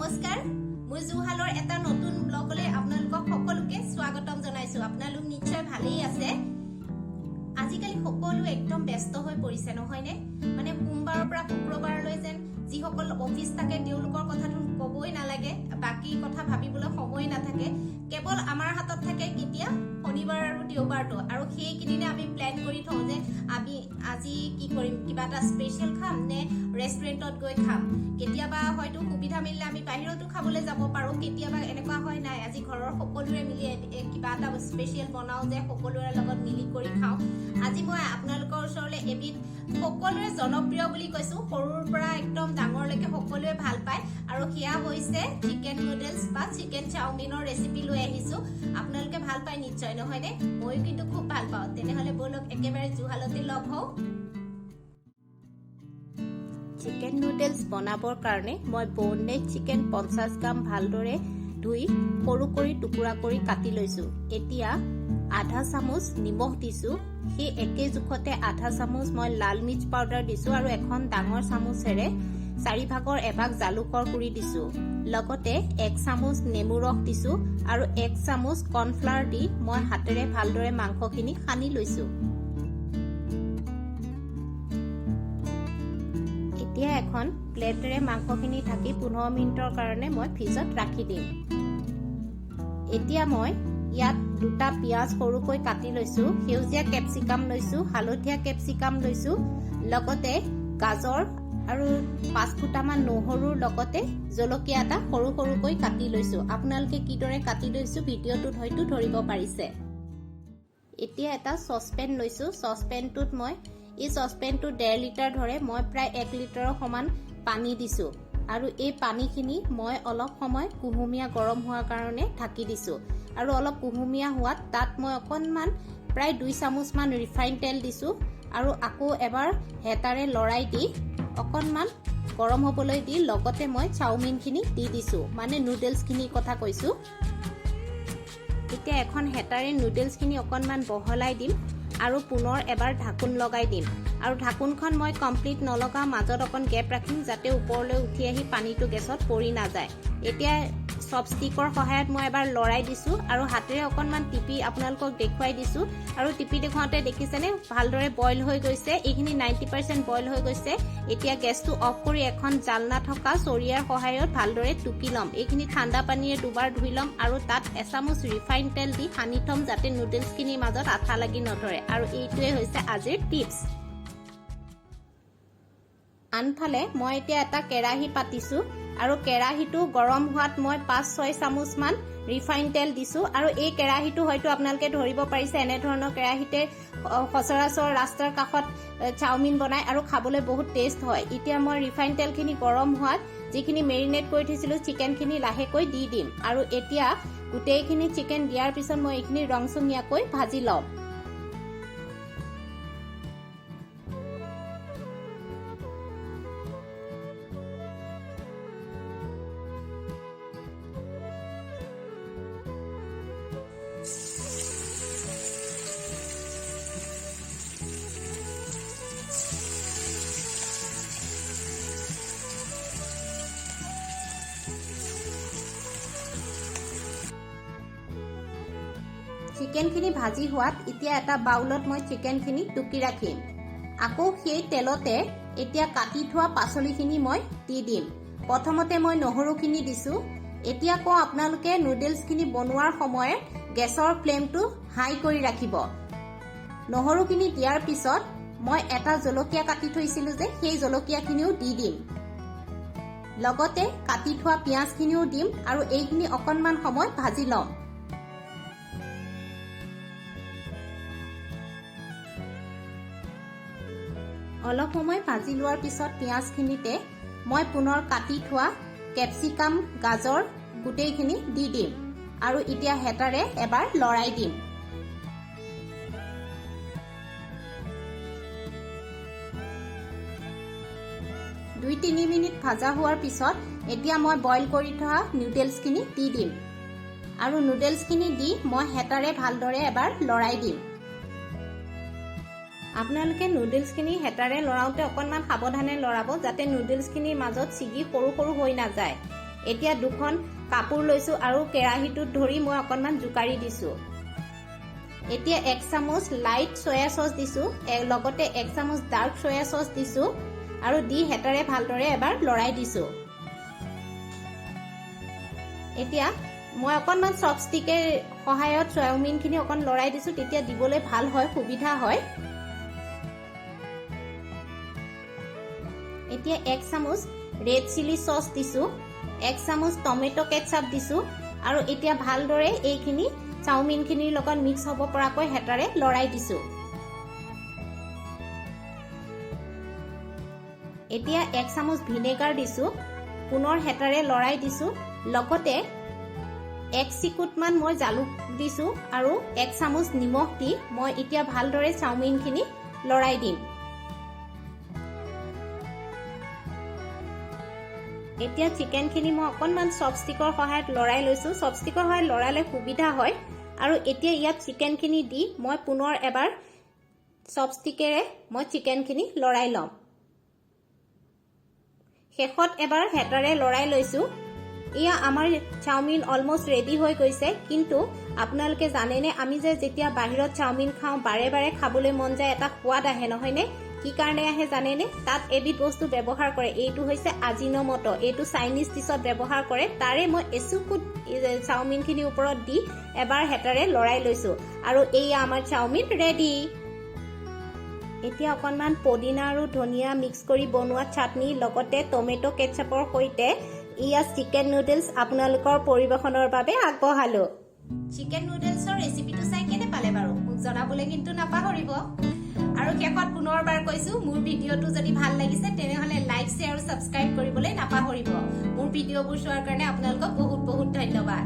নমস্কাৰ, মোৰ জুহালৰ এটা নতুন ব্লগলৈ আপোনালোকক সকলোকে স্বাগতম জনাইছো। আপোনালোক নিশ্চয় ভালেই আছে। আজিকালি সকলো একদম ব্যস্ত হৈ পৰিছে, নহয়নে? মানে সোমবাৰৰ পৰা শুক্ৰবাৰলৈ যেন যিসকল অফিচ থাকে, তেওঁলোকৰ কথাটো ক'বই নালাগে। বাকী কথা ভাবিবলৈ সময় নাথাকে। কেৱল আমাৰ হাতত থাকে কেতিয়া শনিবাৰ আৰু দেওবাৰটো। আৰু সেইকেইদিনে আমি প্লেন কৰি থওঁ যে আমি আজি কি কৰিম, কিবা এটা স্পেচিয়েল খাম নে ৰেষ্টুৰেণ্টত গৈ খাম। কেতিয়াবা হয়তো সুবিধা মিলিলে আমি বাহিৰতো খাবলৈ যাব পাৰোঁ। কেতিয়াবা এনেকুৱা হয়, নাই, আজি ঘৰৰ সকলোৰে মিলি কিবা এটা স্পেচিয়েল বনাওঁ যে সকলোৰে লগত মিলি কৰি খাওঁ। আজি মই আপোনালোকৰ ওচৰলৈ এবিধ সকলোৰে জনপ্ৰিয় বুলি কৈছো, সৰুৰ পৰা একদম ডাঙৰলৈকে সকলোৱে ভাল পায় আৰু সেয়া হৈছে চিকেন নুডলছ বা চিকেন চাওমিনৰ ৰেচিপি লৈ আহিছো। আপোনালোকে ভাল পায় নিশ্চয়, নহয়নে? ময়ো কিন্তু খুব ভাল পাওঁ। তেনেহ'লে ব'লক, একেবাৰে জুহালতে লগ হওঁ। চিকেন নুডলছ বনাবৰ কাৰণে মই ব'নলেছ চিকেন 50 গ্ৰাম ভালদৰে ধুই সৰু কৰি টুকুৰা কৰি কাটি লৈছোঁ। এতিয়া আধা চামুচ নিমখ দিছোঁ। সেই একে জোখতে আধা চামুচ মই লাল মিৰ্চ পাউডাৰ দিছোঁ আৰু এখন ডাঙৰ চামুচেৰে চাৰি ভাগৰ এভাগ জালুকৰ গুড়ি দিছোঁ। লগতে 1 চামুচ নেমু ৰস দিছোঁ আৰু 1 চামুচ কৰ্ণফ্লাৱাৰ দি মই হাতেৰে ভালদৰে মাংসখিনি সানি লৈছোঁ। এতিয়া এখন প্লেটেৰে মাংসখিনি ঢাকি 15 মিনিটৰ কাৰণে মই ফ্ৰিজত ৰাখি দিম। এতিয়া মই ইয়াত দুটা পিঁয়াজ সৰুকৈ কাটি লৈছোঁ, সেউজীয়া কেপচিকাম লৈছোঁ, হালধীয়া কেপচিকাম লৈছোঁ, লগতে গাজৰ আৰু 5 ফুটামান নহৰুৰ লগতে জলকীয়া এটা সৰু সৰুকৈ কাটি লৈছোঁ। আপোনালোকে কিদৰে কাটি লৈছোঁ, ভিডিঅ'টোত হয়তো ধৰিব পাৰিছে। এতিয়া এটা চচপেন লৈছোঁ। চচপেনটোত মই, এই চচপেনটো 1.5 লিটাৰ ধৰে, মই প্ৰায় 1 লিটাৰৰ সমান পানী দিছোঁ আৰু এই পানীখিনি মই অলপ সময় কুহুমীয়া গৰম হোৱাৰ কাৰণে ঢাকি দিছোঁ। আৰু অলপ কুহুমীয়া হোৱাত তাত মই অকণমান প্ৰায় 2 চামুচমান ৰিফাইন তেল দিছোঁ আৰু আকৌ এবাৰ হেতাৰে লৰাই দি অকণমান গৰম হ'বলৈ দি লগতে মই চাওমিনখিনি দি দিছোঁ, মানে নুডলছখিনিৰ কথা কৈছোঁ। এতিয়া এখন হেতাৰে নুডলছখিনি অকণমান বহলাই দিম আৰু পুনৰ এবাৰ ঢাকোন লগাই দিম। আৰু ঢাকোনখন মই কমপ্লিট নলগাওঁ, মাজত অকণ গেপ ৰাখিম, যাতে ওপৰলৈ উঠি আহি পানীটো গেছত পৰি নাযায়। এতিয়া চপষ্টিকৰ সহায়ত মই এবাৰ লৰাই দিছোঁ আৰু হাতেৰে অকণমান টিপি আপোনালোকক দেখুৱাই দিছোঁ। আৰু টিপি দেখুৱাওঁতে দেখিছেনে, ভালদৰে বইল হৈ গৈছে। এইখিনি 90% বইল হৈ গৈছে। এতিয়া গেছটো অফ কৰি এখন জালনা থকা চৰিয়াৰ সহায়ত ভালদৰে টুকি ল'ম। এইখিনি ঠাণ্ডা পানীৰে দুবাৰ ধুই ল'ম আৰু তাত এচামুচ ৰিফাইন তেল দি সানি থ'ম, যাতে নুডলছখিনিৰ মাজত আঠা লাগি নধৰে। আৰু এইটোৱে হৈছে আজিৰ টিপছ। আনফালে মই এতিয়া এটা কেৰাহী পাতিছোঁ আৰু কেৰাহীটো গৰম হোৱাত মই 5-6 চামুচমান ৰিফাইন তেল দিছোঁ। আৰু এই কেৰাহীটো হয়তো আপোনালোকে ধৰিব পাৰিছে, এনেধৰণৰ কেৰাহীতে সচৰাচৰ ৰাস্তাৰ কাষত চাওমিন বনায় আৰু খাবলৈ বহুত টেষ্ট হয়। এতিয়া মই ৰিফাইন তেলখিনি গৰম হোৱাত যিখিনি মেৰিনেট কৰি থৈছিলোঁ, চিকেনখিনি লাহেকৈ দি দিম। আৰু এতিয়া গোটেইখিনি চিকেন দিয়াৰ পিছত মই এইখিনি ৰংচঙীয়াকৈ ভাজি ল'ম। চিকেনখিনি ভাজি হোৱাত এতিয়া এটা বাউলত মই চিকেনখিনি টুকি ৰাখিম। আকৌ সেই তেলতে এতিয়া কাটি থোৱা পাচলিখিনি মই দি দিম। প্ৰথমতে মই নহৰুখিনি দিছোঁ। এতিয়া কওঁ, আপোনালোকে নুডলছখিনি বনোৱাৰ সময়ত গেছৰ ফ্লেমটো হাই কৰি ৰাখিব। নহৰুখিনি দিয়াৰ পিছত মই এটা জলকীয়া কাটি থৈছিলোঁ যে, সেই জলকীয়াখিনিও দি দিম। লগতে কাটি থোৱা পিঁয়াজখিনিও দিম আৰু এইখিনি অকণমান সময় ভাজি ল'ম। অলপ সময় ভাজি লোৱাৰ পিছত পিঁয়াজখিনিতে মই পুনৰ কাটি থোৱা কেপচিকাম, গাজৰ গোটেইখিনি দি দিম আৰু এতিয়া হেতাৰে এবাৰ লৰাই দিম। 2-3 মিনিট ভাজা হোৱাৰ পিছত এতিয়া মই বইল কৰি থোৱা নুডলছখিনি দি দিম আৰু নুডলছখিনি দি মই হেতাৰে ভালদৰে এবাৰ লৰাই দিম। আপোনালোকে নুডলছখিনি হেতাৰে লৰাওঁতে অকণমান সাৱধানে লৰাব, যাতে নুডলছখিনিৰ মাজত ছিগি সৰু সৰু হৈ নাযায়। এতিয়া দুখন কাপোৰ লৈছোঁ আৰু কেৰাহীটোত ধৰি মই অকণমান জোকাৰি দিছোঁ। এতিয়া এক চামুচ লাইট চয়া চচ দিছোঁ, লগতে এক চামুচ ডাৰ্ক চয়া চচ দিছোঁ আৰু দি হেতাৰে ভালদৰে এবাৰ লৰাই দিছোঁ। এতিয়া মই অকণমান চপষ্টিকে সহায়ত চাওমিনখিনি অকণ লৰাই দিছোঁ, তেতিয়া দিবলৈ ভাল হয়, সুবিধা হয়। এতিয়া এক চামুচ ৰেড চিলি চচ দিছোঁ, এক চামুচ টমেট' কেটচাপ দিছোঁ আৰু এতিয়া ভালদৰে এইখিনি চাওমিনখিনিৰ লগত মিক্স হ'ব পৰাকৈ হেতাৰে লৰাই দিছোঁ। এতিয়া এক চামুচ ভিনেগাৰ দিছোঁ, পুনৰ হেতাৰে লৰাই দিছোঁ। লগতে এক চিকুটমান মই জালুক দিছোঁ আৰু এক চামুচ নিমখ দি মই এতিয়া ভালদৰে চাওমিনখিনি লৰাই দিম। এতিয়া চিকেনখিনি মই অকণমান চপষ্টিকৰ সহায়ত লৰাই লৈছোঁ। চপষ্টিকৰ সহায়ত লৰালে সুবিধা হয়। আৰু এতিয়া ইয়াত চিকেনখিনি দি মই পুনৰ এবাৰ চপষ্টিকেৰে মই চিকেনখিনি লৰাই ল'ম। শেষত এবাৰ হেতাৰে লৰাই লৈছোঁ। এয়া আমাৰ চাওমিন অলমষ্ট ৰেডি হৈ গৈছে। কিন্তু আপোনালোকে জানেনে, আমি যে যেতিয়া বাহিৰত চাওমিন খাওঁ, বাৰে বাৰে খাবলৈ মন যায়, এটা সোৱাদ আহে নহয়নে? কি কাৰণে আহে জানেনে? তাত এবিধ বস্তু ব্যৱহাৰ কৰে, এইটো হৈছে আজিনমট। এইটো চাইনিজ ডিছত ব্যৱহাৰ কৰে। তাৰে মই এচুকুট চাওমিনখিনিৰ ওপৰত দি এবাৰ হেতাৰে লৰাই লৈছোঁ আৰু এয়া আমাৰ চাওমিন ৰেডি। এতিয়া অকণমান পদিনা আৰু ধনিয়া মিক্স কৰি বনোৱা চাটনি, লগতে টমেট' কেটচাপৰ সৈতে এয়া চিকেন নুডলছ আপোনালোকৰ পৰিৱেশনৰ বাবে আগবঢ়ালো। চিকেন নুডলছৰ ৰেচিপিটো চাই কেনে পালে বাৰু, মোক জনাবলৈ কিন্তু নাপাহৰিব। আৰু শেষত পুনৰবাৰ কৈছো, মোৰ ভিডিঅ'টো যদি ভাল লাগিছে, তেনেহ'লে লাইক, শ্বেয়াৰ আৰু ছাবস্ক্ৰাইব কৰিবলৈ নাপাহৰিব। মোৰ ভিডিঅ'বোৰ চোৱাৰ কাৰণে আপোনালোকক বহুত বহুত ধন্যবাদ।